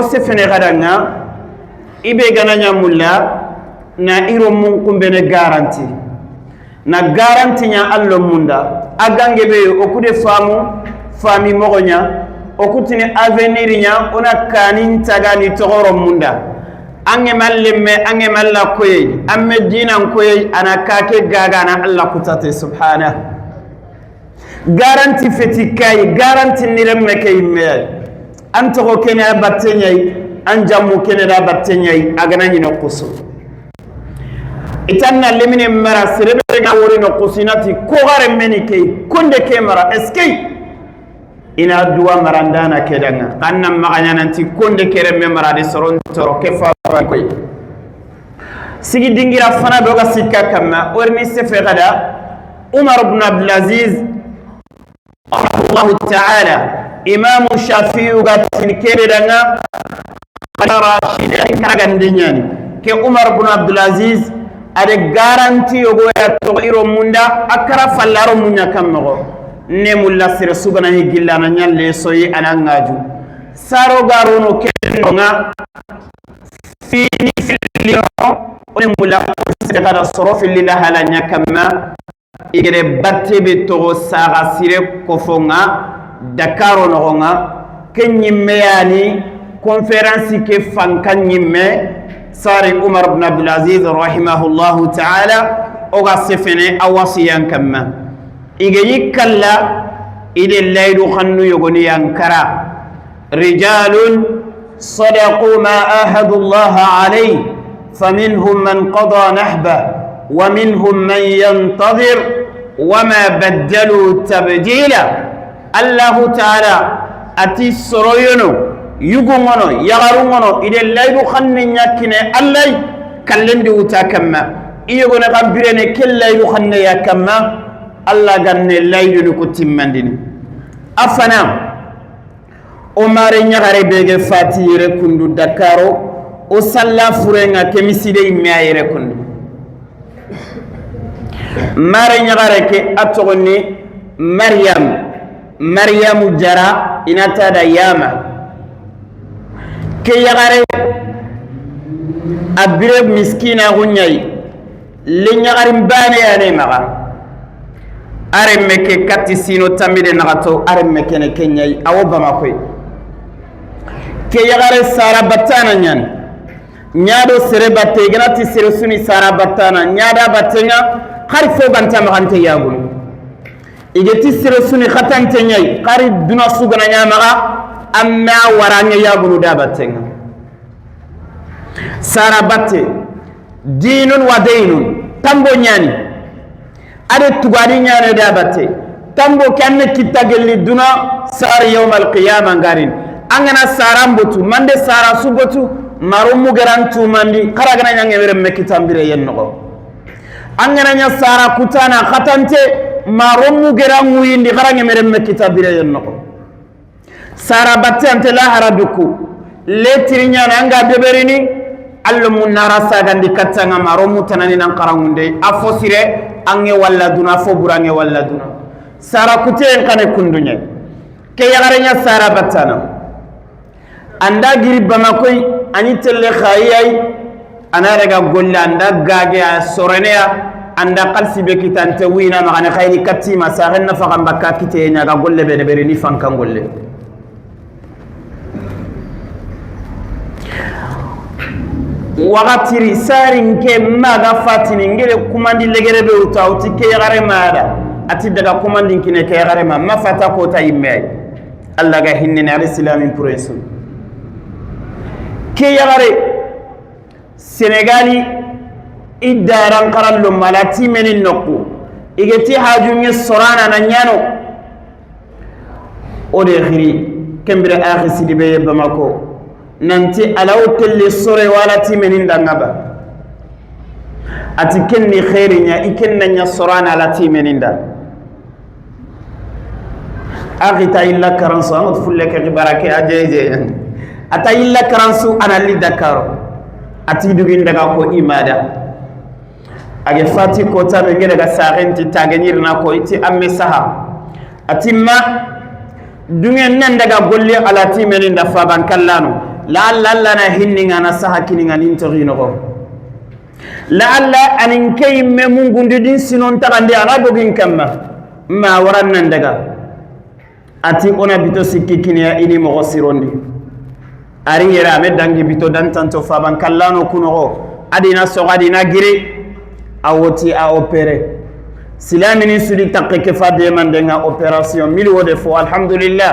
O sefene gadanga ibe gananya mulla na iro mun kumbene garanti na garanti nya allo munda agange be o kude famu fami mogonya o kutini avenir nya ona kanin tagani togoro munda ange mallemme ange malla koyey amme dinan koyey ana kake gaga na Allah kutate subhanahu garanti feti kay garanti niremme kay me an togo kene batte nyai an jammu kene da batte nyai agana nyino kusu itanna lemine mara serebe ga wori no kusinati ko gare meni kay konde ke mara eskey ina duwa marandana kedanga anna maganya nanti konde kere me mara de soron toro ke fa koy sigi dingira fana do ga sikka kamma orni sefe gada Umar ibn Abdul Aziz Allah ta'ala Imam Shafi'i ga tinkere danga rashid kagandinyani ke Umar ibn Abdul Aziz ade garanti yogo ya to iro munda akara fallaro munya kammo ne mulla sere sugana ni gillana nyalle soyi anangaju saro garono kenga fini filio one mulla sere kada soro filila hala nyakamma igere batte be to saga sire kofonga Dakar no kenyi meyani conférence ke fankan nyimme sari Umar ibn Abdul Aziz rahimahullahu ta'ala oga sefene awasiyan kamma igeyi kalla ide laydu khannu yogoni yankara rijalun sadaqu ma ahadu Allah alayhi faminhum man qada nahba wa minhum man yantazir wama baddalu tabdila Allah ta'ala ati soroyono yugungono yagarungono ide laydu khannu nyakine Allah kallendi uta kamma iyogona gambirene kellaydu khannu yakamma Allah ganne laydu ko timmandini afana o mare nyagare bege fati yere kundu Dakaro o salla furenga kemiside imme yere kundu mare nyagare ke atogoni Maryam Jara inata da yama ke yagare abire miskina gunyai le nyagare mbane yane maga aremme ke katti sino tamide nagato aremme kene kenyai awo bamakoy ke yagare sara batana nyan nyaado sere batte ganati sere suni sara batana nyaada batenya khari fo ganta magante yagunu igeti sere suni khatante nyai khari duna sugana nyamaga amma waranya yagunu da batenya sara batte dinun wa dainun tambo nyani ade tugani nyane da batte tambo kanne kitagelli duna sar yawm alqiyama ngarin angana sarambutu mande sara subotu marumu garantu mandi karagana nyange mere mekitambire yenno angana nya sara kutana khatante marumu garangu yindi karange mere mekitambire yenno sara batte ante la haraduku letiri nyana anga deberini allo munara sagandi katanga marumu tanani nan karangunde afosire ange walla duna fo burange walla duna sara kute en kane kundunye ke yagarenya sara batana anda giri bamakoy ani telle khayay ana daga golle anda gage a sorenea anda qalsi be kitante wina magane khayni katima sahen nafaqa mbakka kite nya ga golle be bere ni fankan golle wagatiri sarin ke maga fatini ngere kumandi legere be uta uti ke yagare maada ati daga kumandi kine ke yagare ma ma fata ko ta yimme Allah ga hinnene alayhi salamin puresu ke yagare Senegali idaran karallo malati menin nokku igeti hajunye sorana na nyano o de khiri kembere akhi sidibe bamako nanti alaw telli sore wala timenin dangaba ati kenni khairinya ikenna nya sorana ala timenin da aghita illa karansu amut fulle ke barake ajeje ata illa karansu ana li dakaro ati dugin daga ko imada age fati ko tabe ngere ga sarenti tagenir na ko iti amme saha atimma dungen nan daga golle ala timenin da faban kallano La alla alla na hinninga na saha kininga nin toxinoxo la alla anin ke yimme mungundi din sinon taxandi ana bogin kamma ma waran nan daga ati ona bito sikki kiniya ini moxo sirondi ari yere ame dangi bito dantanto faban kallano kunoxo adina soxo adina giri a woti a opéré silamini sudi takke ke fa demandenga opération mili wo de fo. Alhamdulillah,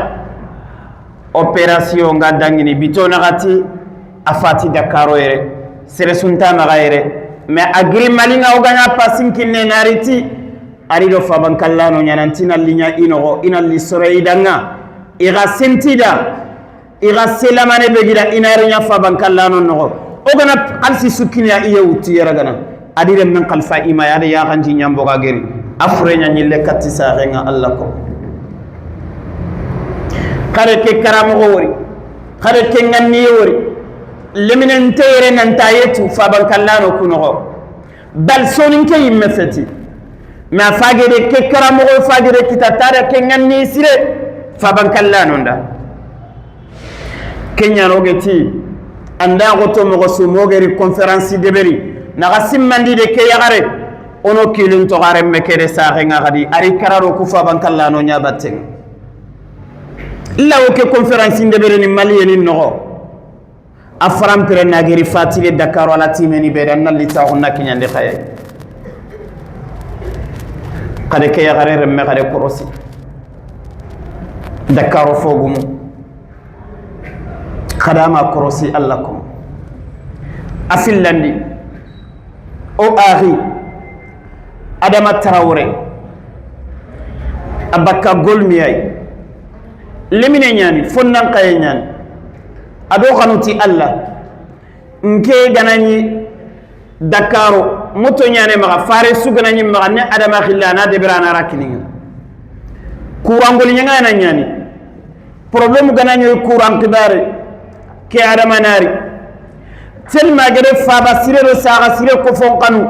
opération nga dangini bito naxati a fati Dakaro yere sere sunta maxa yere mais a giri malinga wo gaña pasin kinne nariti ari do faban kallano ñanantina liña inoxo inalli sore idanga ixa sentida ixa selamane be gida inariña faban kallano noxo o gana xalsi sukkiniya iye wutti yere gana adire men xalfa imaya ada yaxanji ñamboga geri a fureña ñille katti saxenga. Allah ko xare ke karamoxo wori xare ke ŋanniye wori leminente yere nanta yetu faban kallano kunoxo bal soninke yimme feti mais a fagede ke karamoxo fagede kita tara ke ŋanni sire faban kallano nda ke ñanogeti anda xoto moxo su mogeri conférence deberi naxa simmandi de ke yaxare ono kilin toxaren me kede saxenga xadi ari kararo ku faban kallano ñabattenga lawo ke conférence ndebere ni maliyeni noxo a farampere nageri fatile Dakaro ala timeni bere an nalli taxunna kiñandi xaye xade ke yaxare remme xade korosi Dakaro fogumu xadama korosi. Allah kom a fillandi o axi Adama Tarawore a bakka golmiyay lemine ñani fonnan xaye ñani ado xanuti Allah nke ganañi Dakaro moto ñane maxa fare su ganañi maxa ne Adama xilla ana debera ana rakininga courant ñanga na ñani problème ganañoy courant xibare ke Adama nari tellement gede faba sire do saxa sire ko fon xanu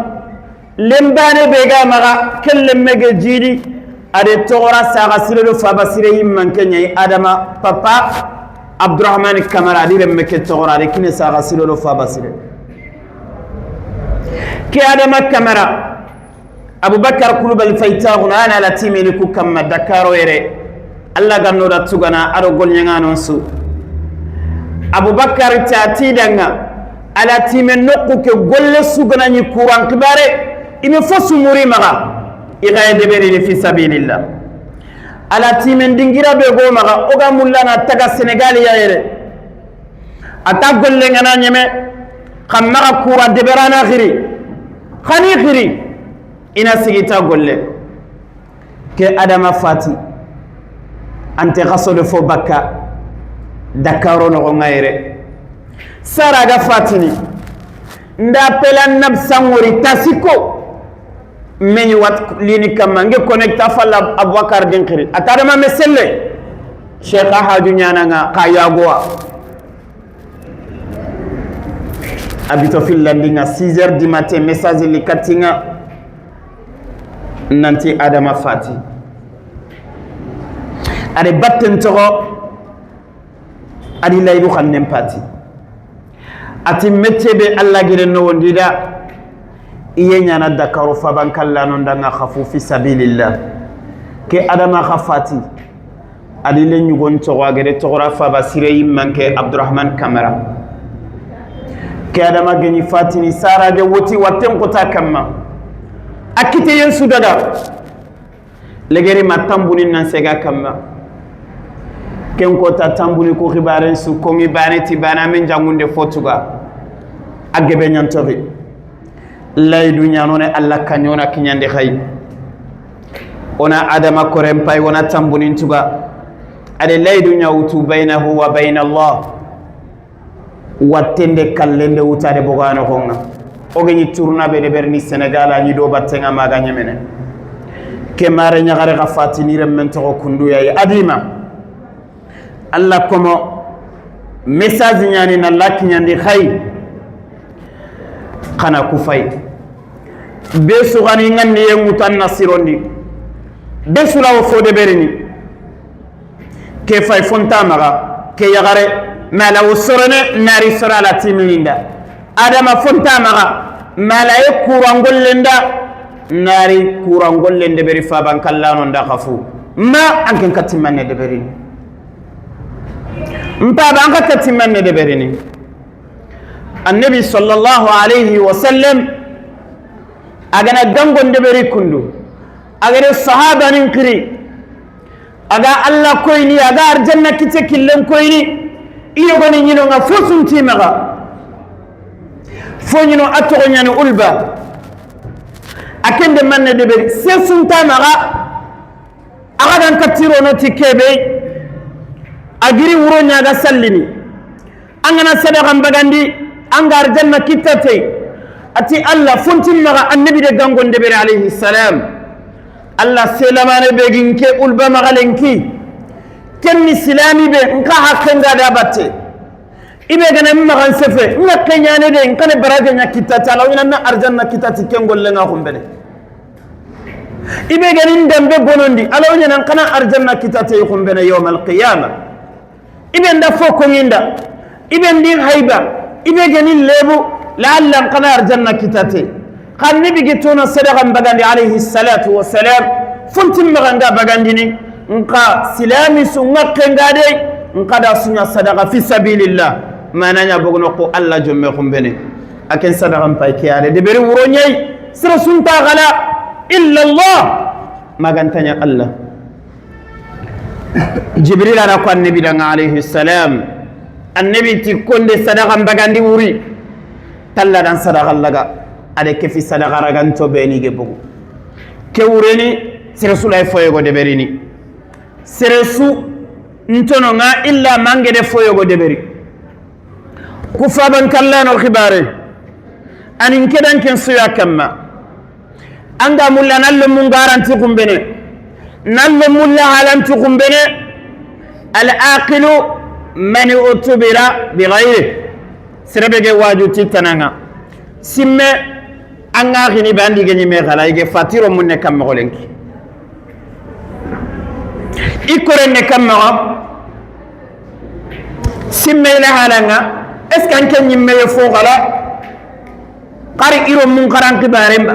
lembane be ga maxa kelle mege jidi ade toxora saxa sire do faba sire yimmanke ñayi Adama papa Abdourahmane Kamara adi remme ke toxora ade kine saxa sire do faba sire ke Adama Kamara Aboubacar Kulubali faytaxuna ana la timeni ku kamma Dakaro yere Allah gannoda tugana ado golñanganon su Aboubacar tatidanga ala time nokku ke golle suganañi courant xibare ime fo sumuri maxa i xaye deɓerini fi sabilillah ala timen dingira be go maxa oga mullana taga Sénégal ya yere ata golle ngana ñeme xam maxa courant deɓerana xiri xani xiri ina sigita golle ke Adama fati ante xasode fo bakka Dakaro noxonga yere saraga fatini nda pelan nab sangori tasiko meñi wat lini kamma nge connecta falla Aboubacar din xiri atadama me selle Cheikh a haju ñananga xa yagowa abito fillandinga 6 heures du matin message li kattinga nanti Adama fati ade batten toxo adi laydu xannen pati ati métier be Allah gede nowondida iye ñana Dakaro fabankallano ndanga xafu fi sabilillah ke Adama xa fati adi le ñugon toxo a gede toxora faba sire yimmanke Abdourahmane Camara ke Adama geñi fatini sarage woti watten kota kamma a kite yen sudaga legeri ma tambuni nan sega kamma ken kota tambuni ko xibaren su kongi bane ti bana men jangunde fotuga a gebe ñantoxi laydu ñanone Allah kañona kiñandi xay ona Adama koren pay wona tambunin tuga ade laydu ñawutu baynahu wa bayna Allah wattende kallende wutade bogano xonga ogeñi tourna be deɓerni Sénégal añi do battenga maga ñemene ke mare ñaxare xa fatini remmen toxo kunduyayi adima Allah komo message ñani nalla kiñandi xay xana ku fay be suxani ŋanni ye ŋutan na sirondi be sulawo fo deɓerini ke fay fonta maxa ke yaxare. Mala wo sorone nari sora la timininda adama fonta maga mala e kurangollenda nari kurangollende beri faban kallano nda khafu ma anken katimanne de berini mpaba anka katimanne de berini. Annabi sallallahu alayhi wa sallam agana gangon de beri kundu agare sahaba nin kiri aga Allah koyni aga arjanna kite killen koyni iyo goni nyino nga fosunti maga fonyino atogo nyani ulba akende manne de beri sesunta maga aga dan katiro noti kebe agiri wuro nyaga sallini angana sadaka mbagandi anga arjanna kitate ati Allah fontin maga annabi de gangon de beri alayhi salam Allah selamane beginke ulba magalenki kenni silami be nka hakkenga da batte ibe gana magan sefe nga kenyane de nkane baraje nya kitata ala ina na arjanna kitati kengolle nga kumbene ibe gani ndembe bonondi ala ina nkana arjanna kitati kumbene yawm alqiyama ibe nda foko nginda ibe ndi haiba ibe gani lebu la'alla nkana arjanna kitati kan nabi gitona sadaqa bagandi alayhi salatu wassalam funtim maganga bagandini nka silami sunga kengade nka da sunya sadaqa fi sabilillah mananya bogno ko Allah jomme kumbene aken sadaqa pay kiyare de beri wuro nyai sira sunta gala illa Allah magantanya Allah. Jibril ara ko annabi danga alayhi salam annabi ti konde sadaqa bagandi wuri talla dan sadaqa laga ade kefi sadaqa raganto beni ge bogu ke wureni sira sulay foyego de berini seresu ntono nga illa mangede foyogo deberi kufaban kallano khibare anin kedan ken suya kamma anga mulla nallo mun garanti kumbene nallo mulla halanti kumbene al aqilu man utubira bi ghayri serebege wajuti tananga simme anga khini bandi ge nyime khala ige fatiro munne kam molenki ikorenne kamma simme ila halanga est ce qu'an ken nyimme fo gala qari iro mun qaran kibaremba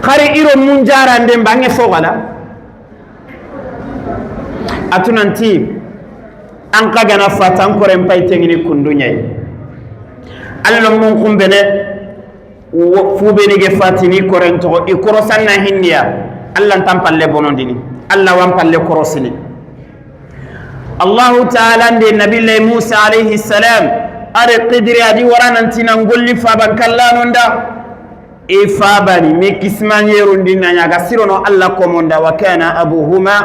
qari iro mun jarande bange fo gala atunanti an kagana fatan koren paytengini kundunyai allo mun kumbene fubenige fatini koren to ikorosanna hinniya Allah tampalle bonondini Allah wampalle korosini Allah ta'ala nde nabillahi Musa alayhi salam are qidri adi waranantina ngolli faban kallanonda e fabani me kisman yerundi nanyaga sirono Allah komonda wa kana abuhuma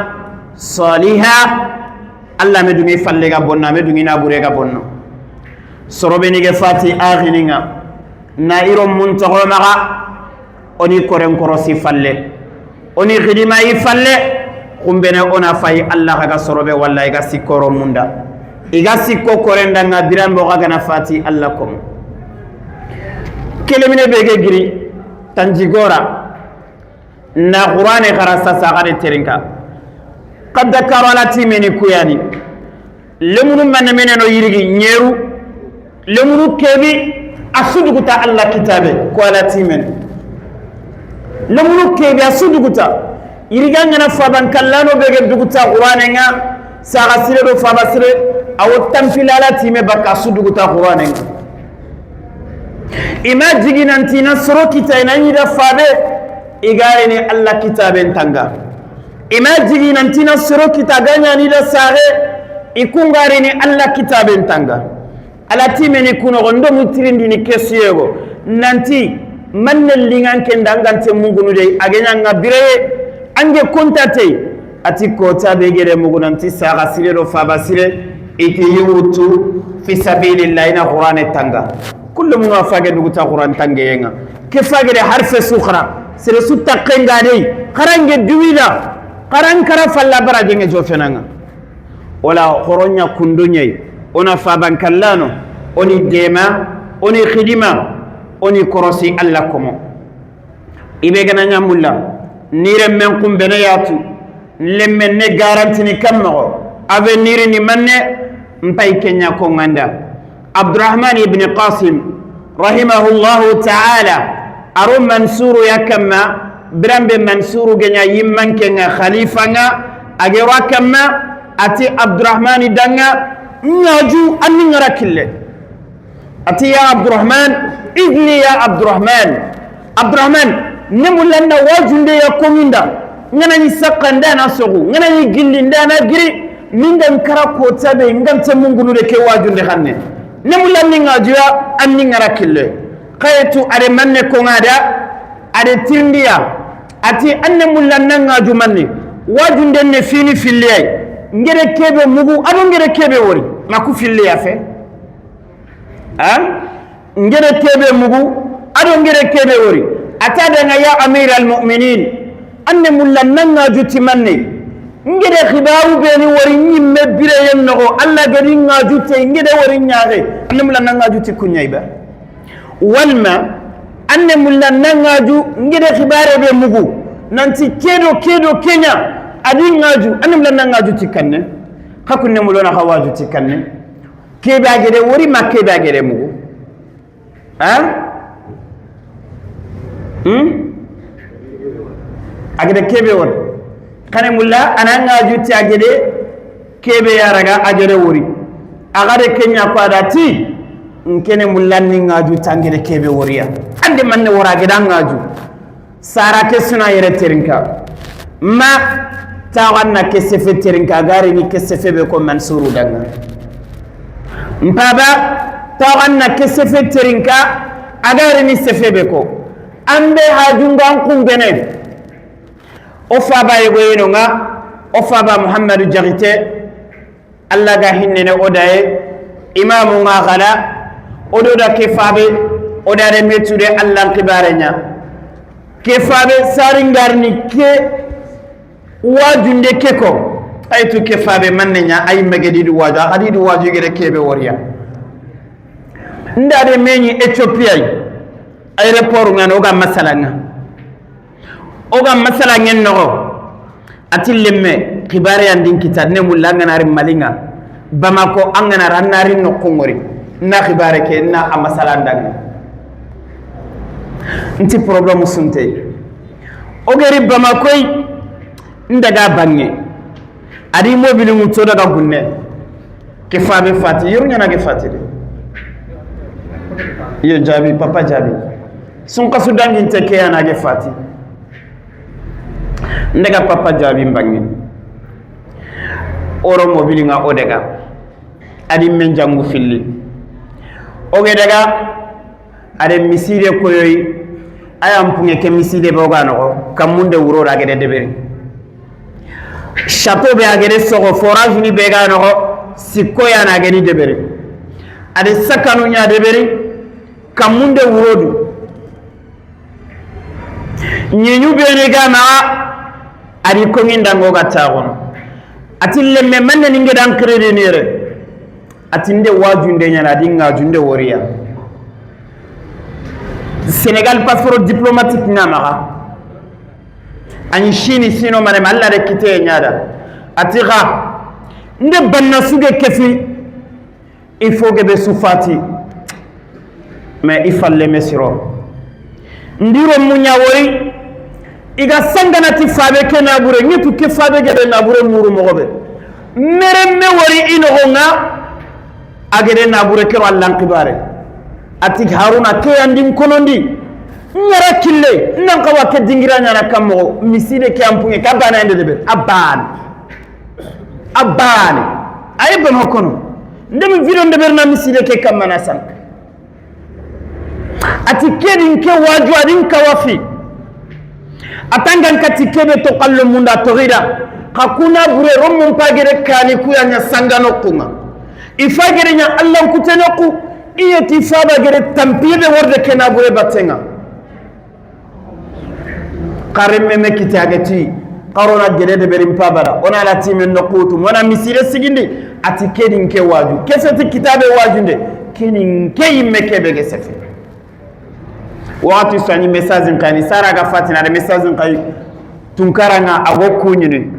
saliha Allah medungi fallega bonna medungi na burega bonno sorobenige fati akhininga na iro mun togo maga oni koren korosi falle oni khidima yi falle kumbene ona fay Allah kaga sorobe walla iga sikoro munda iga sikko korenda nga birambo kaga na fati Allah kom kelemine bege giri tanjigora na qur'ane kharasa sagare terinka qad dakara lati meni kuyani lemunu manamene no yirigi nyeru lemunu kebi asuduguta Allah kitabe ko alati men lemunu kebi asuduguta yiriga ngana faban kallano bege duguta qur'ane nga saga sire do faba sire awo tampilala time bakka suduguta qur'ane nga ima jiginanti na soro kita ina nyida fabe igare ni Allah kitaben tanga ima jiginanti na soro kita ganya ni da sare ikungare ni Allah kitaben tanga ala time ni kuno gondo mutirindi ni kesiyego nanti manne lingan kenda ngante mungunu de agenya nga bire ange kontate ati kota be gere mugunanti saga sire do faba sire iti yutu fi sabilillah ina qur'ane tanga kullu mun afage duguta qur'an tange yenga ke fage de harfe sukhra sire sutta kenga de karange duwila karan kara falla baraje nge jofenanga wala khoronya kundunyai ona faban kallano oni dema oni khidima oni korosi alla komo ibe gana nyamulla nire men kumbene yatu lemme ne garantini kammo avenir ni manne Mpay kenya ko nganda Abdurrahman ibn Qasim rahimahullahu ta'ala aro Mansuru yakamma birambe Mansuru genya yimman kenga khalifa nga agero kamma ati Abdurrahman danga ngaju anni ngara kille ati ya Abdurrahman idni ya Abdurrahman Abdurrahman nemulanna wajunde ya kominda ngana ni sakanda na sogu ngana ni gillinda na giri minga nkara ko tabe ngam te mungunu de ke wajunde hanne nemulanni ngajuya anni ngara kille kaytu are manne ko ngada are tindiya ati anne mulanna ngaju manne wajunde ne fini filliyay ngere kebe mugu ado ngere kebe wori maku filliya fe ha ngere kebe mugu ado ngere kebe wori atada nga ya amir al mu'minin anne mulanna ngaju timanne ngere khibaru beni wori nyimme bire yen nogo alla gari ngaju te ngere wori nyaage anne mulanna ngaju ti kunyayba walma anne mulanna ngaju ngere khibare be mugu nanti kedo kedo kenya adi ngaju anne mulanna ngaju ti kanne hakunne mulona hawaju ti kanne kebe agere wori ma kebe agere mugu ha agere kebe wori kane mulla ana ngaju ti agere kebe yaraga agere wori agare kenya ko adati nkene mulla ni ngaju tangere kebe woriya ande manne wora agere ngaju sara ke suna yere terinka ma tawanna ke sefe terinka gare ni ke sefe be ko Mansuru danga mpaba tawanna ke sefe terinka agare ni sefe be ko ambe hajunga kungene o faba yegoyeno nga o faba Muhammadu Jagite alla ga hinnene odaye imamu nga gala odo da ke fabe odare metude alla kibare nya ke fabe saringarni ke wajunde keko aytu ke fabe manne nya ay megedi du waju hadi du waju gere kebe woriya ndade meñi Ethiopia aéroport nga oga masala nga oga masala ngen nogo ati lemme khibare andin kita ne mulla ngana ri malinga Bamako angana ranari no kongori na khibare ke na amasala ndanga nti problème sunte ogeri Bamako ndaga bange adi mobile mu to daga gunne ke fabe fati yoru nyana ke fati de iyo jabi papa jabi sun kasu dangin te ke yana ke fati ndaga papa jabi mbangi oro mobile nga odega adi men jangu filli oge daga ade miside koyoy ayam punge ke miside boga no kamunde wuro ra gede deberi chapeau be agede sogo forage ni be ga no sikko ya na gede deberi ade sakanu nya deberi kamunde wuro du nyenyu be ne ga ma adi ko nginda ngoga tagono ati lemme manne ni ngedan credit ni re atinde wajunde nyana adi ngajunde woriya Sénégal passeport diplomatique na ani chini sino mane alla de kite nyaada atira nde banna suge kefi il faut que be sufati mais il fallait mesiro ndiro munya wori iga sangana ti fabe ke na bure ngitu ke fabe ge na bure muru mogobe mere me wori ino nga agere na bure ke wallan kibare ati Haruna ke andin konondi ngara kille nan ka wakke dingira nyana kammo miside ke ampunge ka bana ende debe aban aban ay bon hokono ndem video ndebe na miside ke kamana sank ati kedin ke waju adin kawafi atangan kati kebe to qallu munda torida kakuna bure romum pagere kani kuya nya sangano kunga ifagere nya Allah kutenoku iyeti faba gere tampibe worde kena bure batenga karemme me kitageti qarona gere de berim pabara ona la timen nokutu mona misire sigindi ati kedin ke waju keseti kitabe wajunde kenin ke yimme kebe ge sefe wati sani message ngani sara ga fatina de message ngai tunkaranga ago kunyini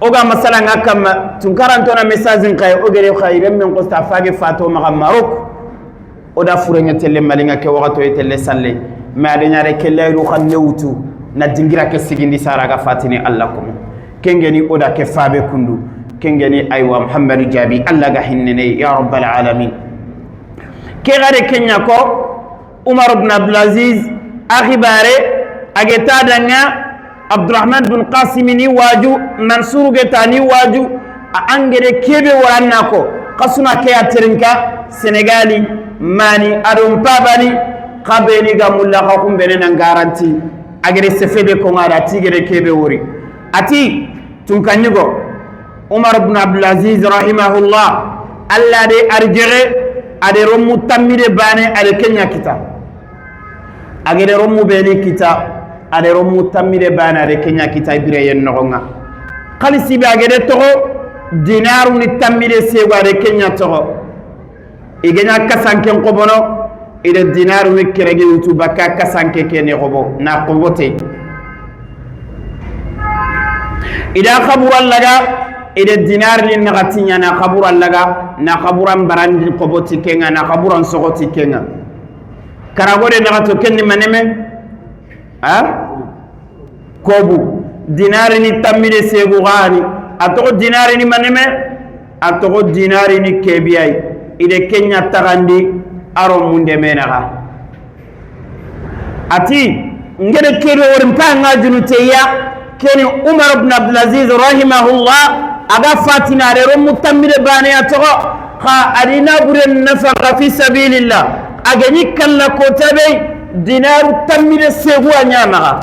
Oga masala nga kamma tunkarantona message nkaye ogere khayre men ko sta fage fato maga Maroc oda furenya telle malinga ke wakato telle salle ma ade nyaare kelle ru khanne wutu na dingira ke sigindi saraga fatini Allah kum kengeni oda ke fabe kundu kengeni aywa Muhammadu Jabi Allah ga hinnene ya rabbal alamin. Ke gare kenya ko Umar ibn Abdul Aziz akhibare ageta danga Abdurrahman bin Qasim ni waju Mansur getani waju a angere kebe waranna ko kasuna ke aterinka Senegali mani adum pabani kabeni ga mulla ka kumbene nan garanti agere sefebe ko ngara tigere kebe wori ati tunkanyugo Umar ibn Abdul Aziz rahimahullah Allah de arjere ade romu tamide bane ade kenya kita agere romu beni kita ade romu tamide bane ade kenya kita ibire yen nogonga khalisi be agere togo dinaru ni tamide sego ade kenya togo igenya kasanke qobono ide dinaru ni kerege yutu bakka kasanke kene qobo na qobote ida khabura laga ide dinar ni nagatinya na khabura laga na khaburan barandi qoboti kenga na khaburan sogoti kenga karagore nagato kenni maneme ha kobu dinar ni tamide segu gani atogo dinar ni maneme atogo dinar ni kebiyai ide kenya tagandi aro munde menaga ati ngere kero worim pa ngajunu teya keni Umar ibn Abdul Aziz rahimahullah aga fatina re mutamire bane atogo kha adina buren nafaqa fi sabilillah agani kalla ko tabe dinaru tamire segu anyamaga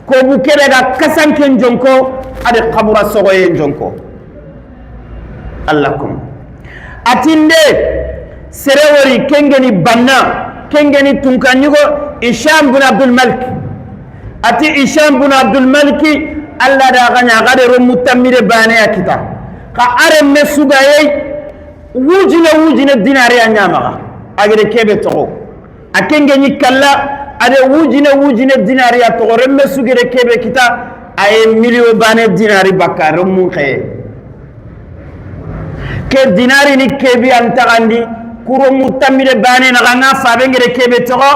ko bukere ga kasanken jonko ade qabura sogoyen jonko allakum atinde serewori kengeni banna kengeni tunkanyugo Isham bin Abdul Malik ati Isham bin Abdul Malik alla da ganya gade ro mutamire bane akita ka are mesugaye wujina wujina dinari anyamaga agere kebe togo akengeni kalla ade wujina wujina dinari atogo remme sugere kebe kita aye milio bane dinari bakka rommun khaye ke dinari ni kebi antagandi kuro mutamire bane na nga fa bengere kebe togo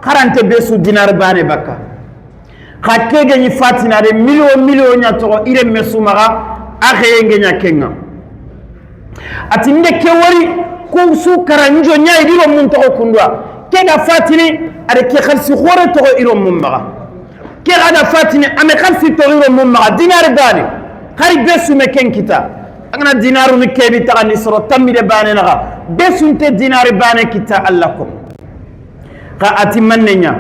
karante besu dinar bane bakka kake ni fatina de milio milio nya togo ire mesumaga akhe ngenya kenga atinde ke wori ko su karanjo nya idiro mun togo kundwa ke ga fatini ade ke khalsi khore togo iro mun maga ke ga fatini ame khalsi togo iro mun maga dinar bane khari besu me ken kita angana dinaru ni kebi tagani soro tamide bane naga besunte dinari bane kita allakum ka ati mannenya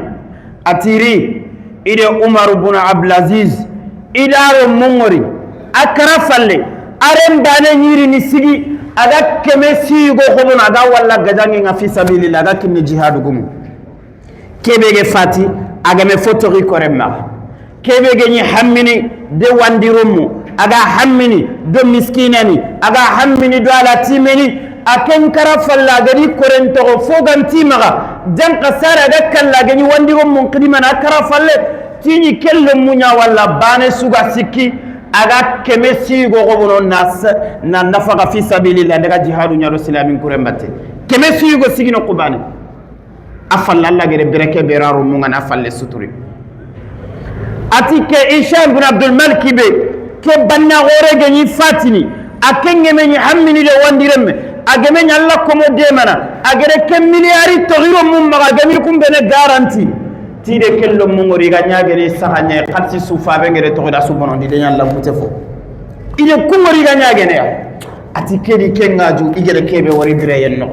atiri ide Umar ibn Abdul Aziz idaro mongori akara falle arem bane nyiri ni sigi aga keme sigo khobona aga walla gajangi nga fi sabilillah aga kinne jihadu gumu kebege fati aga me fotori koremma kebege ni hammini de wandirumu aga hammini do miskinani aga hammini do ala timeni aken kara falla gari korento foganti maga janka sara da kalla gani wandiro mun qidima na kara falle tini kello munya walla bane suga sikki aga keme sigo gobono nas na nafaqa fi sabilillah daga jihadu nyaado islamin kurembate keme sigo sigino qubane afalla alla gere bereke beraro mun ngana falle suturi atike Isham ibn Abdul Malik be ke banna gore gani fatini akenge men hammini de wandiremme ageme nyalla komo demana agere ke miliari togiro mum maga gamir kumbene garanti tide kello mungori ga nyaagere sahanya khalsi sufa be ngere togoda subono di nyalla mutefo ide kungori ga nyaagene ya ati kedi kengaaju igere kebe wori dire yenno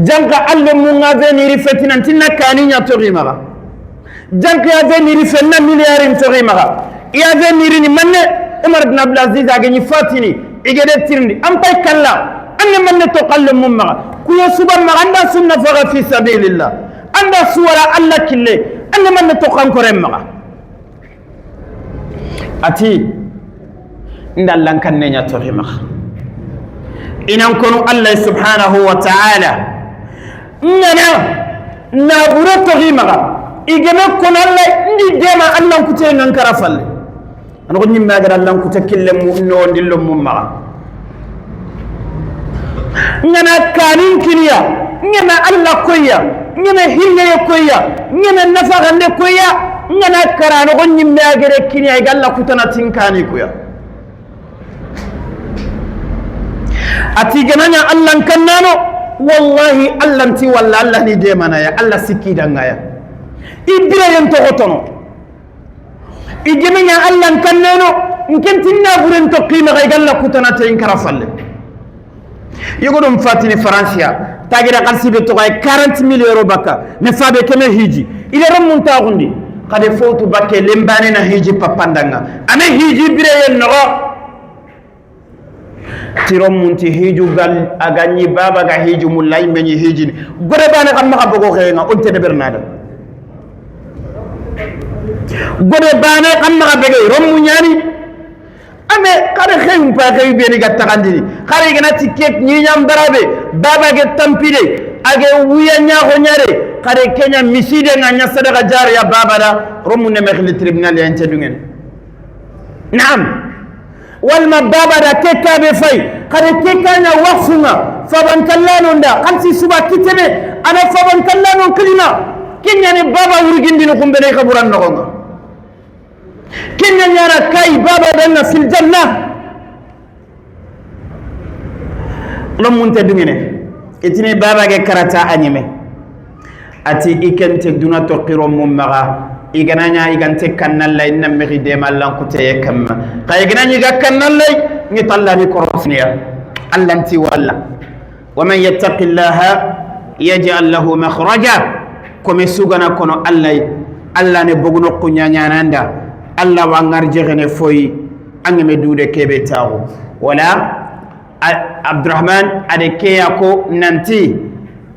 janka allo munga veniri fetina tinna kani nya togi maga janka ya veniri fenna miliari togi maga ya veniri ni manne Umar ibn Abdul Aziz ageni fatini igede tirndi am pay kalla anne manne to qallu mum maga kuyo suba maga anda sunna faga fi sabilillah anda suwara alla kille anne manne to kankore maga ati ndallan kanne nya to maga inan kono Allah subhanahu wa ta'ala ngana na buro to maga igeme kono Allah ndi dema Allah kute nan karafalle Anogo ñimme agara lankuta kille mu nowondillo mum maxa ngana kanin kiniya, ngana Allah koyya, ngana hinneye koyya, ngana nafaxande koyya, ngana karanogo ñimme agere kiniya iga Allah kutana tinkani kuya. Ati gananya Allah kannano, wallahi Allah nti walla Allah ni demanaya, Allah sikkidangaya ibire yen toxotono igemenya Allah kannano nkentinna buren to qima ga Allah kutana te inkara falle. Yogodum fatini Francia tagira qalsibe to ay 40 000 euro bakka ne fabe keme hiji ila rammun taxundi xade fowtu bakke lembane na hiji papandanga ame hiji bire yen noxo tiro munti hiju gal aganyi baba ga hiju mulay meñi hijini gore bane xam maxa bogo xenga on te debernada gore bane xam maxa bege rommu ñani ame xare xeyum pa xeyu beni ga taxandini xare gana ti kek ñiñam barabe baba ge tampide age wuya ñaxo ñare xare kenya miside nga ña sadaka jar ya baba da rommu ne mexli tribunal ya nte dungen. Naam, walma baba da kekabe fay xare kekanya waqfunga fabankallanonda xamsi suba kitebe ana fabankallanon kilima kenyani baba wurgindini xumbene xaburan noxonga kenya ñana kay baba danna fil janna lomunte dungene itini baba ge karata a ñeme ati i kente duna toqiro mum maxa igananya igante kannallay na mexi demallankuteye kamma xa iganañi ga kannallay ngi tallani korosniya allanti walla. Wa man yattaqillaha yaj'al lahu makhraja, komi sugana kono allay alla ne boguno kuñañananda alla wa ngarjexene foyi angeme duude kebe taxu. Wala Abdurrahman ade keya ko nanti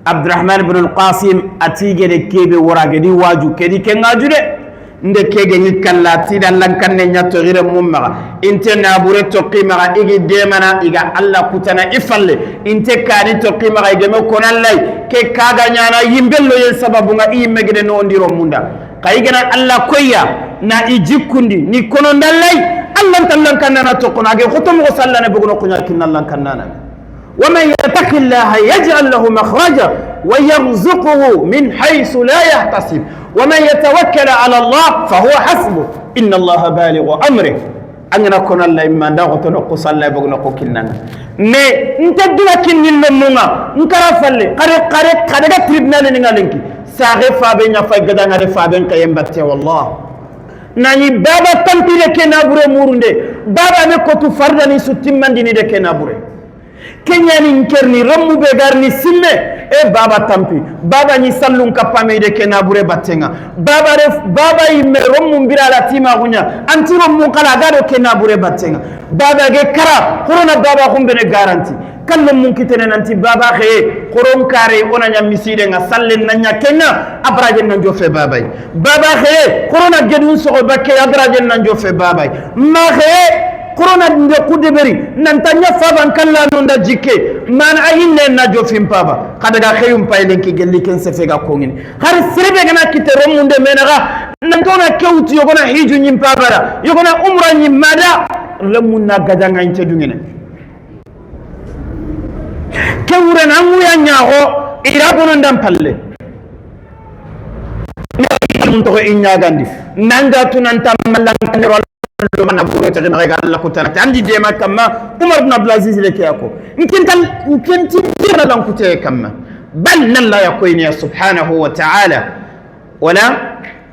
Abdurrahman ibn al-Qasim atigede kebe woragedi waju kedi kengaju de nde kege ni kalla tida lankanne nyatto gire mumma inte nabure to qima igi demana iga alla kutana ifalle inte kani to qima ige me konallay ke kaga nyana yimbello yen sababu nga imegede no ndiro munda kaygana alla koyya na ijikundi ni konondallay alla tallan kanana to konage khotom go sallane bugono kunya kinallan kanana. ومن يتق الله يجعل له مخرجا ويرزقه من حيث لا يحتسب ومن يتوكل على الله فهو حسبه إن الله بالغ أمره. أنا كنا الله إما دعوة نقص الله بقول نقول مي أنت دولا كني لمونا نكرا فلي قري قري قري تريبنا لنعلنك ساغي فابين يا فايد غدا فابين كيم بتي والله ناني بابا تنتي لكنا بره مورندي بابا نكتو فردني ستين ديني لكنا بره kenyani nkerni rommu be garni simme e baba tampi baba ni sallun kapame de kenabure battenga baba ref baba yimme rommu mbira la tima gunya anti rommu kala gado kenabure battenga baba ge kara corona baba kumbene garanti kallum mun kitene nanti baba xe koron kare ona nya miside nga sallen nanya kenna abraje nan jofe babay baba xe corona gedun sogo bakke abraje nan jofe babay ma xe corona nde kudeberi nantanya faban kalla nonda jikke man ahinne na jofin paba kadaga xeyum paylenki gelli ken sefega kongini har sirbe gana kite romunde menaga nantona kewti yogona hiju nyim pabara yogona umra nyim mada lemunna gadanga inte dungene kewure na muya nyaago irabono ndam palle mun to inyagandi nanga tunanta malan mana buru ta gina ga Allah kutana andi de makama Umar ibn Abdul Aziz le kiyako nkintal nkinti dira lan kute kamma bal nan la yakoyni subhanahu wa ta'ala wala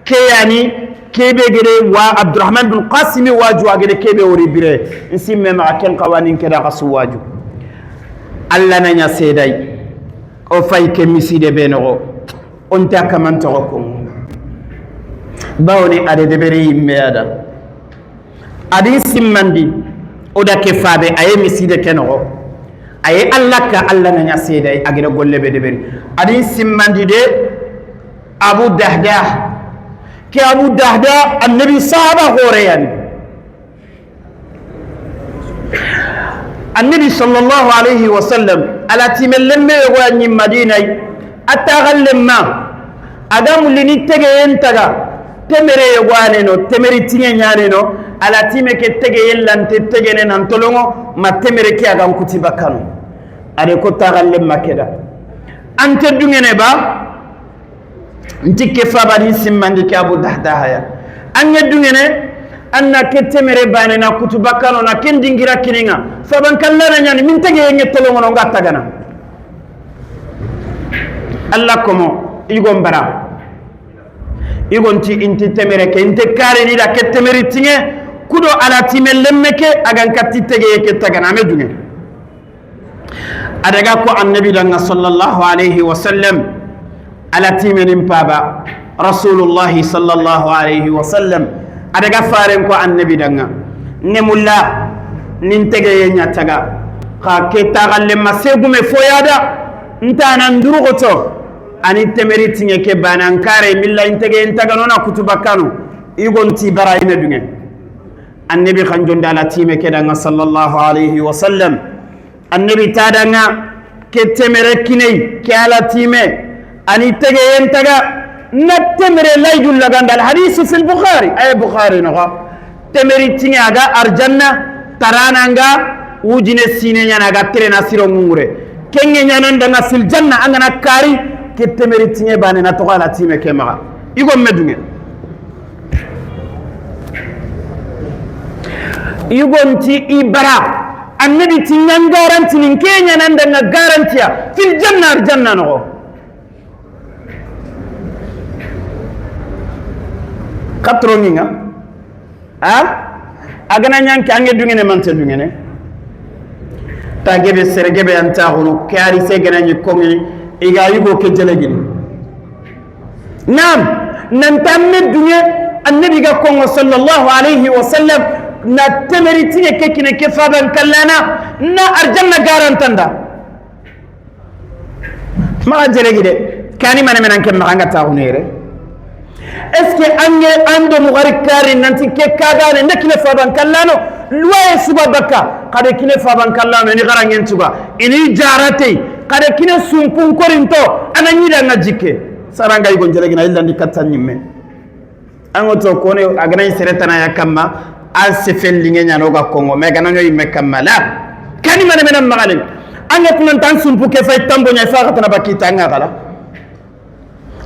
kayani kebe gere wa Abdurrahman bin Qasim waju agere kebe wori bire nsimme ma ken qawanin keda qasu waju Allah na nya sedai o fay ke miside be no on ta kaman to ko bawni ade debere yimme ada adi simmandi oda ke fabe aye miside kenogo aye Allah ka Allah na nyaseda agere golle be deberi adi simmandi de Abu Dahdah ke Abu Dahdah annabi sahaba horeyan annabi sallallahu alayhi wa sallam ala timellemme yogo ni Madina ataghallemma adamu lini tege entaga Temere yogo no temeri tinge nyane no ala time ke tege yellante tegene nan tolongo ma temere ke aga kuti bakano ade ko tagalle makeda ante dungene ba ntikke faba ni simmandi ke Abu Dahdah ya anye dungene anna ke temere bane na kutu bakano na kendingira kininga faban kallana nyani min tege yenge tolongo no ngatta gana Allah komo igon bara igonti inti temere ke inte kare ni da ke temere tinge kudo ala time lemmeke agan katti tege ke tagana me dunge adaga ko annabi danga sallallahu alaihi wasallam ala time nim paba rasulullah sallallahu alaihi wasallam adaga faren ko annabi danga nemulla nin tege ye taga ka ke tagalle masegume foyada ntana ndurugoto ani temeri tinge ke banan kare milla intege intaga nona kutuba kanu igonti bara ime dunge annabi khanjon dala time ke danga sallallahu alaihi wasallam annabi tadanga ke temere kinei ke ala time ani tege intaga na temere laydul laganda al hadith fi al bukhari ay bukhari no temeri tinge aga arjanna tarananga wujine sine nyana ga terena siro ngure kenge nyana danga fil janna angana kari ke temeri tinge bane na toga la time ke maga igo medunge igonti ibara annabi tingan garanti nin kenya nan danga garantiya fil janna arjanna no katroninga ha agana nyanki ange dungene mante dungene tagebe sergebe anta hono kari se gana ni kongi iga yugo ke jelegini nam nan tamme dunye annabi ga kongo sallallahu alaihi wasallam na temeri tinge kekine ke faban kallana na arjanna garantanda ma jelegi de kani mane menan ke ma anga ta honere est-ce que ange ando mugari kari nanti ke kagane ndekine faban kallano luwaye suba bakka kade kine faban kallano ni garangen tuga ini jarate kade kine sumpun korinto ananyida ngajike saranga yugo jelegina illa ndi kattan nyimme angoto kone agana seretana yakamma al sefellinge nyano ga kongo me gana nyoy me kamma la kani mane menan magalen anga kunan tan sumpu ke fay tambo nyay fa katana bakita nga kala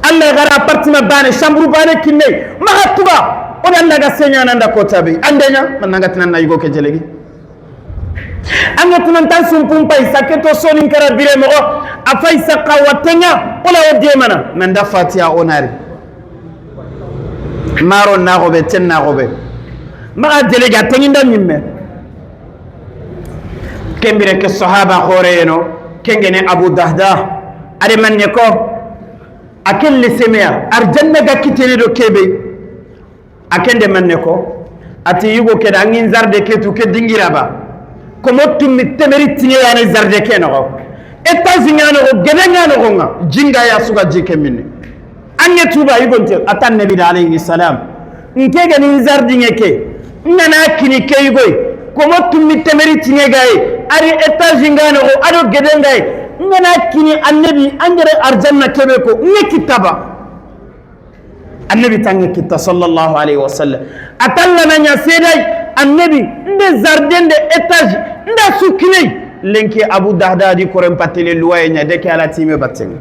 alla gara appartement bane chambre bane kinne maga tuba on alla ga senya nanda ko tabi andenya man nga tinan na yugo ke jelegi anga kunan tan sumpun pay saketo sonin kara bire mo afay saqawatenga wala o mana nanda fatiha onari maro na robe ten na robe maga jelegi atenginda mimme kembire ke sahaba khoreno kengene Abu Dahdah ade manne ko akel semea arjanna ga kitene do kebe akende manne ko ati yugo ke da ngin zarde ke tu ke dingira ba ko motum mi temeri tinge ya ne zarde ke no etage ngano ko gede ngano ko nga jinga ya suga jike minne ange tuba yugo nte atan nabi alayhi salam nkege ni zardi ngeke ngana kini ke yugo ko motum mi temeri tinge gaye ari etage ngano ko ado gede ngaye ngana kini annabi angere arjanna kebe ko ngekitaba annabi tange kitta sallallahu alaihi wasallam atalla na nya sedai annabi nde zardin de étage nda sukine lenki Abu Dahdah di koren patele luwaye nya de ke ala time batten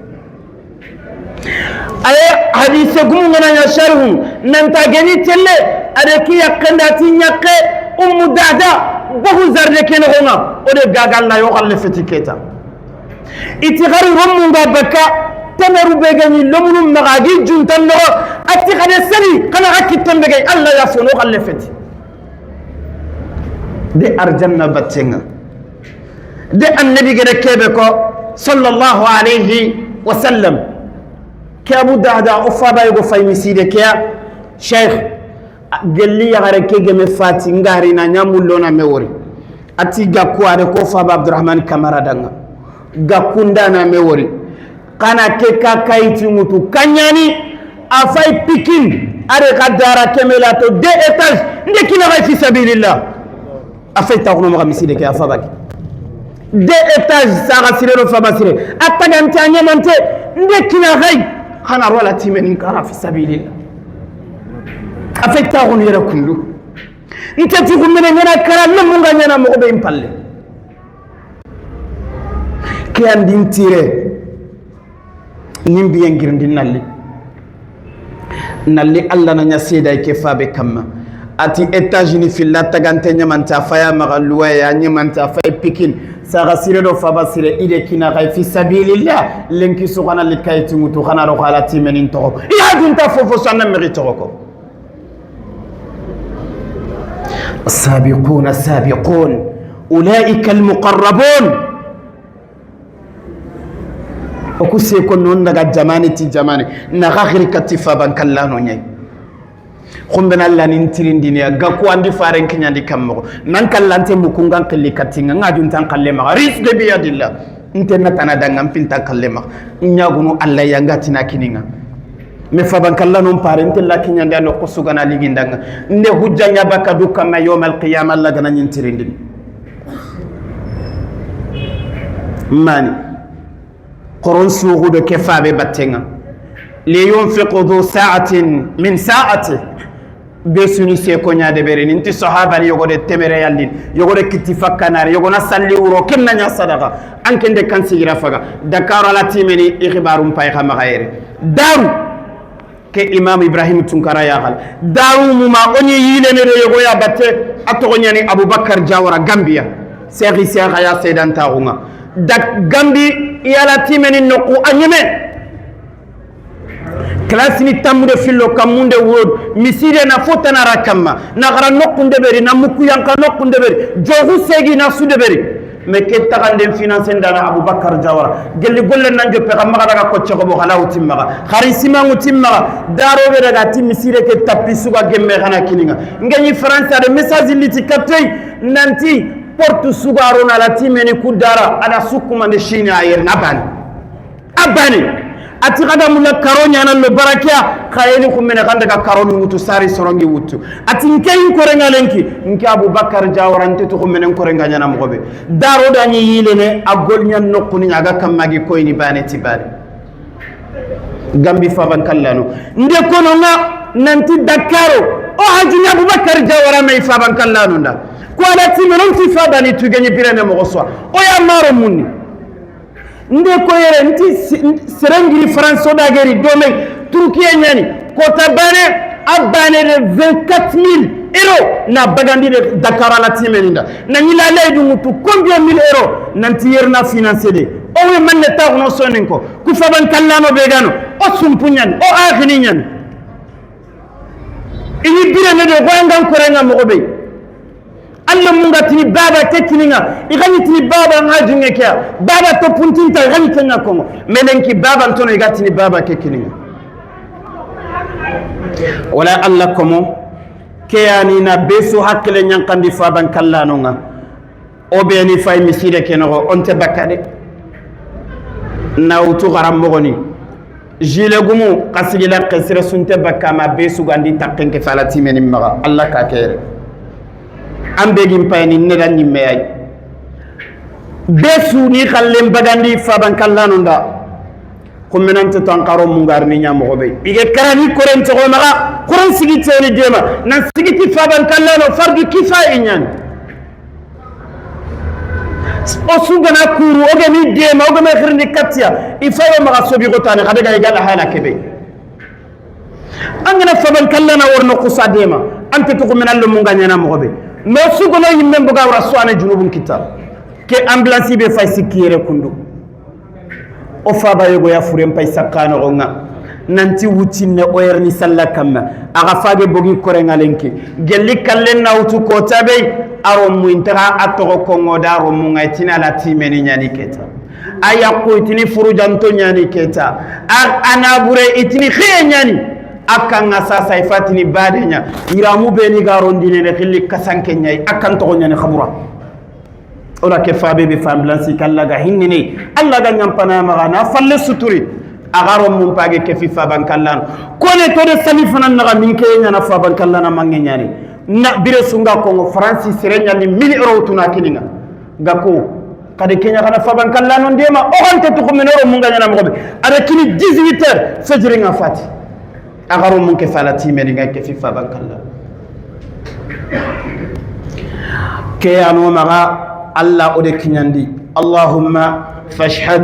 aye hadise gumu ngana nya sharhu nan ta geni telle ade ki yakanda ti nyakke Ummu Dahdah bohu zarde ken gonga o de gagal la yo xalle fetiketa itigari romunga baka temeru begani lomunu magagi juntan no ati khade sali kana akittan begay alla ya fono xalle feti de arjanna battenga de annabi gere kebe ko sallallahu alayhi wa sallam ke Abu Dahdah o faba yugo fay miside ke cheikh gelli yagare ke geme fati ngari na nyamullona me wori ati gakku ade ko faba Abdurrahman Kamara danga gakunda na me wori kana ke ka kayti mutu kanyani afay pikin ade kadara kemela to deux étages ndekina ga fi sabilillah afay taxuno maxa miside ke a fabake deux étages saxa sirero faba sire a tagaante a ñamante ndekina xay xana rola timenin kara fi sabilillah. A fay taxunu yere kundu nte ti xumene ñana kara lemunga ñana moxo be palle ke andin tire nin biyen girindi nalli nalli alla na nya seda ke fabe kamma ati États-Unis filla tagante ñamanta faya maxa luwaya ñamanta fay pikin saxa sire do faba sire ide kina xay fi sabilillah lenki suxana li kayitinŋutu xana roxo ala timenin toxo i hadunta fofo so anna mexi toxo ko. السابقون السابقون أولئك المقربون oku seko non daga jamani ti jamani naxa xiri katti faban kallano ñayi xumbena Allah nin tirindini ga ku andi faren kiñandi kammoxo nan kallante mukungan xilli kattinga ŋajuntan xalle maxa risque biyadillah nte natana danga nfintan xalle maxa ñagunu Allah yanga tina kininga me faban kallano pare nte la kiñandi a noqu sugana ligindanga nde hujja ñabaka du kamma yawm alqiyama Allah gana ñin tirindini mani qoron suuxudo ke fabe battenga liyunfiqu du sa'atin min sa'ati be suni seko ñade ɓere ninti sahabani yogode temere yallin yogode kitti fakkanare yogona salli wuro ken naña sadaka an kende kan sigira faga Dakar ala timeni i xibarum pay xa maxa yere daru ke Imam Ibrahim Tunkara yaxal daru muma oñi yileneɗo yogoya batte a toxo ñani Aboubacar Diawara Gambia sexi sexa sedantaxunga da Gambi i ala timeni noqu a ñeme classe ni tammude fillo kammunde wurod miside na fotanara kamma na xara noqunde ɓeri na mukkuyanka noqunde ɓeri joxu segi na sude ɓeri mais ke taxanden finance ndana Aboubacar Diawara gelli golle nan joppe xa maxa daga koccoxoɓo xalawu timmaxa xari simangu timmaxa daroɓe daga ti miside ke tappi suga gemme xana kininga ngeñi France aɗa message liti kattey nanti porte sugarona ala timeni ku dara ada sukkumande chine a yerna a bani a bani ati xada mulla karo ñanan lo barakeya xayeni xummene xan daga karoni wutu sari sorongi wutu ati nkeyin korenga lenki nke Aboubacar Diawara nte tuxu menen korenga ñana moxoɓe daro dañi yilene a gol ñan noquni aga kammagi koyni bane ti bane Gambi faban kallano nde kononga nanti Dakaro o hajini Aboubacar Diawara may faban kallano nda ko ala timenon ti fabani tugeñi birene moxo sowa o ya maro munni nde ko yere nti serengiri France o dageri dome Turkiye ñani kota bane a bane de 24 000 euros na bagandi de Dakar ala timeninda na ñila leydu ŋutu combien mille euros nanti yerna financé de o we manne taxuno sonin ko ku faban kallano be gano o sumpu ñani o axini ñani ini birene de goyangan korenga moxo ɓey alla munga tini baba ke kininga igani tini baba ngajunge ke baba to puntinta igani kenga kongo melenki baba ntono iga tini baba ke kininga wala alla komo keyani na besu hakkile ñankandi faban kallanonga o beni fay miside ke noxo onte bakka de nawutu xaran jile gumu xa sigila xesire sunte bakka ma be sugandi takkenke fala timeni maxa alla ka kere an begin payni neda ñimmeyay besu ni xallen bagandi faban kallanonda xummenante to an xaro mungarni ñamoxo ɓey ige karani koren toxo maxa koren sigi teni dema nan sigiti faban kallano fardu kifa i ñani o sugana kuru o gemi dema o geme xirindi kattiya i fayo maxa sobixotani xa daga igal hala keɓey an gana faban kallana worno xusa dema ante tuxumen allo munga ñana moxo ɓey mais sugono yimmen boga wara soane junubun kitta ke ambulance be fay sikkiyere kundu o faba yogo ya furen pay sakkanoxonga nanti wutinne o yerni salla kamma axa fabe bogi korenga lenki gelli kallen nawutu kota ɓey aro muyintaxa a toxo kongoda aro munga itina ala timeni ñani keta a yaqu itini furujanto ñani keta a anabure itini xiye ñani a kanga sasa i fatini badeña yiramu beni ga rondinene xilli kasanke ñayi a kan toxo ñani xabura ola ke fabe be fa ambulance kalla ga hinnini alla ga ñampana maxa na falle suturi a xaro mum page ke fi faban kallano kone to de sali fana naxa min ke ñana faban kallana mange ñani na bire sunga kongo Francis sere ñani 1000 euros tuna kininga ga ko kade kenya xana faban kallano ndema o xante tuxumenoro munga ñana moxoɓe aɗa kini 18 heures fejiringa fati Agaro mun ke fala timeni nga ke fi faban kalla ke ano maga alla ode kinyandi. Allahumma fashhad,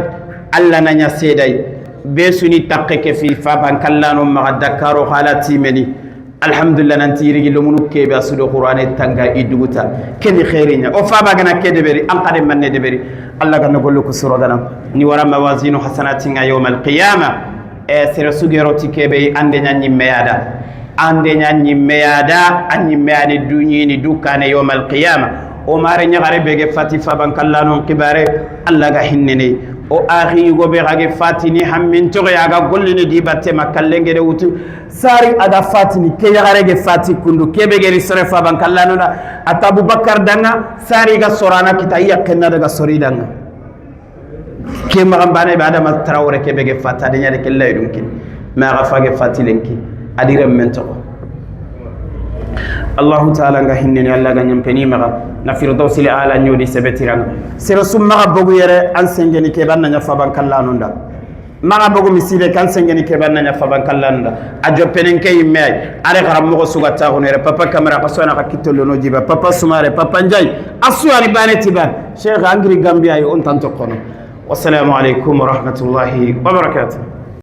alla nanya sedai besuni takke ke fi faban kalla no maga Dakaro hala timeni. Alhamdulillah nanti yirigi lomunu kebe asudo qur'ane tanga iduguta keni khairinya o faba gana ke deberi an qade manne deberi. Alla gana gollu ko suro gana ni wara mawazinu hasanatinga yawm alqiyama. E sere sugero ti kebe ande nyanyi meyada, ande nyanyi meyada, anyi meyani dunyini dukane yawm alqiyama. O mare nyagare bege fati faban kallano kibare alla ga hinnene o akhi yugo be gage fatini hammin togo yaga gollini di batte makallenge de wutu sari aga fatini ke yagare ge fati kundu kebe geri sore faban kallano na ata Abubakar danga sari ga sorana kita yakkenna daga sori danga ke magambane be adama Traore kebe ge fata de nyade kella dum kin ma ga fage fatilenki adire men togo. Allah ta'ala nga hinneni, Allah ga nyampeni maga na firdausi li ala nyodi sebetiranga sero sum maga bogu yere an sengeni ke ban nya faban kallano nda maga bogu misibe kan sengeni ke ban nya faban kallano nda a joppenen ke yimme ay are garam mo suga ta hono yere papa kamera kasona ka kitollo no jiba papa sumare papa njay asu ani bane tiban cheikh angri gambia ay on tanto kono. Wassalamu alaikum wa rahmatullahi wa barakatuh.